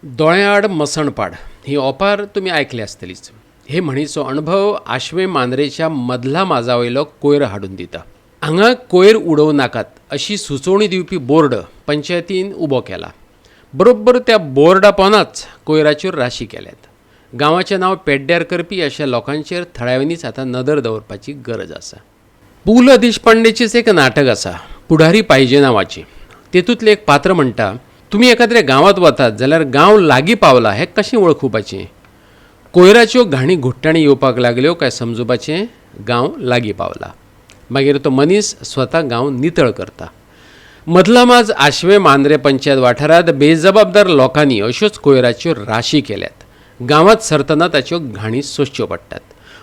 दोळ्यांआड मसण पाड ही ओपार तुमी आयकल्या आसतलीच. हे म्हणीचो अणभव आश्वें मांद्रेच्या मदला माजा वयलो कोयर हाडून दिता. हांगा कोयर उडोवं नाकात अशी सुचोवणी दिवपी बोर्ड पंचायतीन उबो केला. बरोब्बर त्या बोर्डा पोनाच कोयराच्यो राशी केल्यात. गांवाचें नांव पेड्ड्यार करपी अशा लोकांचेर थळाव्यांनीच आतां नदर दवरपाची गरज आसा. पु ल देशपांडेचेच एक नाटक आसा, पुढारी पाहिजे नांवाचें. तेतूंतलें एक पात्र म्हणटा, तुमी एखाद्र्या गांवांत वतात जाल्यार गांव लागीं पावला हें कशें वळखुपाचें? कोयराच्यो घाणी घुट्टाणी येवपाक लागल्यो काय समजुपाचें गांव लागीं पावला. मागीर तो मनीस स्वता गांव नितळ करता. मदला माज आश्वें मांद्रे पंचायत वाठारांत बेजबाबदार लोकांनी अश्योच कोयराच्यो राशी केल्यात. गांवांत सरतना ताच्यो घाणी सोंसच्यो पडटात.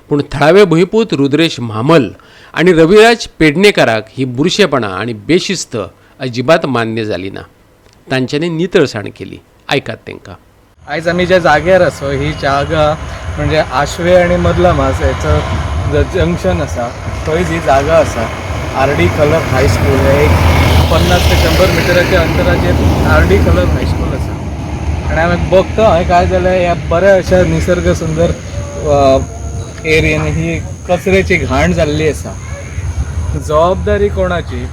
पूण थळावे भुंयपूत रुद्रेश म्हामल आनी रविराज पेडणेकाराक ही बुरशेपणां आनी बेशिस्त अजिबात मान्य जाली ना. तांच्यांनी नितळसाण केली. आयकात तांकां. आयज आमी ज्या जाग्यार आसा ही जागा म्हणजे आश्वे आनी मदला माज हेचो जो जंक्शन आसा थंय ही जागा आसा. आर डी खलप हायस्कूल हे एक 50 ते 100 मिटराच्या अंतराचेर आर डी खलप हायस्कूल आसा आनी हांवें बघता हय काय जालें, ह्या बऱ्या अशा निसर्ग सुंदर एरियेन ही कचऱ्याची घाण जाल्ली आसा. जबाबदारी कोणाची?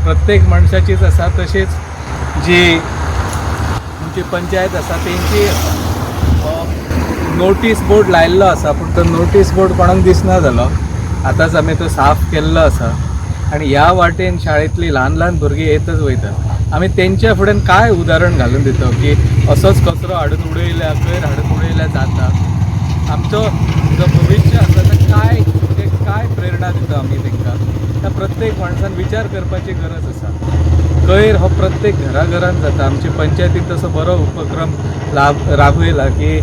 प्रत्येक मनशाचीच आसा, तशीच जी आमची पंचायत आसा तेंचीय आसा. नोटीस बोर्ड लायल्लो आसा पूण तो नोटीस बोर्ड कोणाक दिसना जालो. आतांच आमी तो साफ केल्लो आसा आनी ह्या वाटेन शाळेंतलीं ल्हान ल्हान भुरगीं येतच वयतात. आमी तेंच्या फुड्यान काय उदाहरण घालून दिता की असोच कचरो हाडून उडयल्यार, कोयर हाडून उडयल्यार जाता? आमचो जो भविश्य आसा तो काय, म्हणजे काय प्रेरणा दिता आमी तेंकां? त्या प्रत्येक माणसान विचार करपाची गरज आसा. कोयर हो प्रत्येक घराघरान जाता. आमची पंचायतीन तसो बरो उपक्रम लाब राबयला की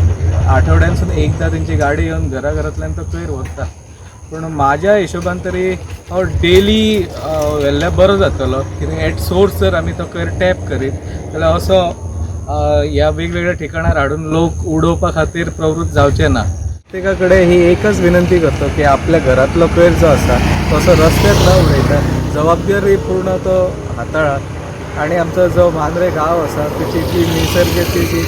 आठवड्यानसून एकदा तेंची गाडी येवन घराघरांतल्यान तो कोयर व्हरता. पूण म्हाज्या हिशोबान तरी हो डेली व्हेल्ल्यार बरो जातलो, कित्याक एट सोर्स जर आमी तो कोयर टॅप करीत जाल्यार असो ह्या वेगवेगळ्या ठिकाणार हाडून लोक उडोवपा खातीर प्रवृत्त जावचे ना. प्रत्येका कडेन ही एकच विनंती करतो की आपल्या घरांतलो कोयर जो आसा तो असो रस्त्यार न उडयता जबाबदारी पूर्ण तो हाताळा आनी आमचो जो मांद्रे गांव आसा तेची जी निसर्गाची जी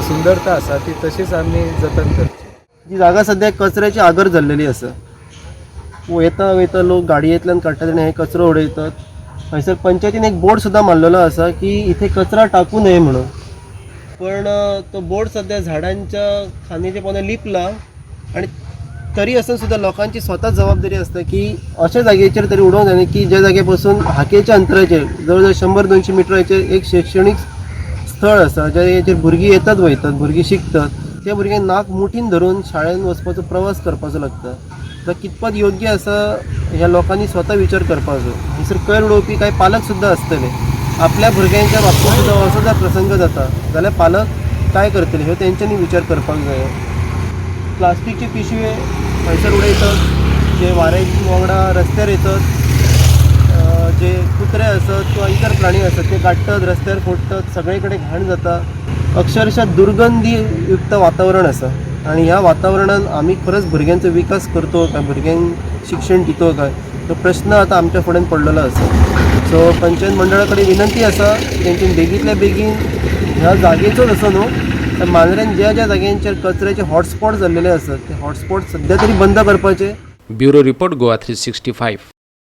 सुंदरता आसा ती तशीच आमी जतन करची. जी जागा सध्या कचऱ्याची आगर जाल्लेली आसा. वयता वयता लोक गाडयेंतल्यान काडटात आनी हे कचरो उडयतात. हयसर पंचायतीन एक बोर्ड सुद्दां मारलेलो आसा की इथे कचरा टाकू नये म्हणून, पण तो बोर्ड सध्या झाडांच्या खांदीच्या पोंदा लिपला आनी तरी आसतना सुद्दां लोकांची स्वता जबाबदारी आसता की अशा जागेचेर तरी उडोवंक जायना की ज्या जाग्या पासून हाकेच्या अंतराचेर जवळ जवळ 100-200 मिटराचेर एक शैक्षणीक स्थळ आसा, ज्या जाग्याचेर भुरगीं येतात वयतात, भुरगीं शिकतात. त्या भुरग्यांक नाक मुठीन धरून शाळेन वचपाचो प्रवास करपाचो लागता. तर कितपत योग्य आसा ह्या लोकांनी स्वता विचार करपाचो. हयसर कोयर उडोवपी कांय पालक सुद्दां आसतले. आपल्या भुरग्यांच्या बाबतींत सुद्दां असो जर प्रसंग जाता जाल्यार पालक काय करतले ह्यो तेंच्यांनी विचार करपाक जाय. प्लास्टिकचे पिशवे हयसर उडयतात, जे वाऱ्या वांगडा रस्त्यार येतात. जे कुत्रे आसत किंवा इतर प्राणी आसत ते काडटात, रस्त्यार फोडटात, सगळे कडेन घाण जाता. अक्षरशः दुर्गंधी युक्त वातावरण आसा आनी ह्या वातावरणान आमी खरंच भुरग्यांचो विकास करतो काय, भुरग्यांक शिक्षण दितो काय, तो प्रश्न आतां आमच्या फुड्यान पडलेलो आसा. सो पंचायत मंडळा कडेन विनंती आसा की तेंच्यानी बेगींतल्या बेगीन ह्या जागेचोच असो न्हू तर मांद्र्यान ज्या ज्या जाग्यांचेर कचऱ्याचे हॉटस्पॉट जाल्लेले आसात ते हॉटस्पॉट सद्या तरी बंद करपाचे. Bureau report, Goa 365.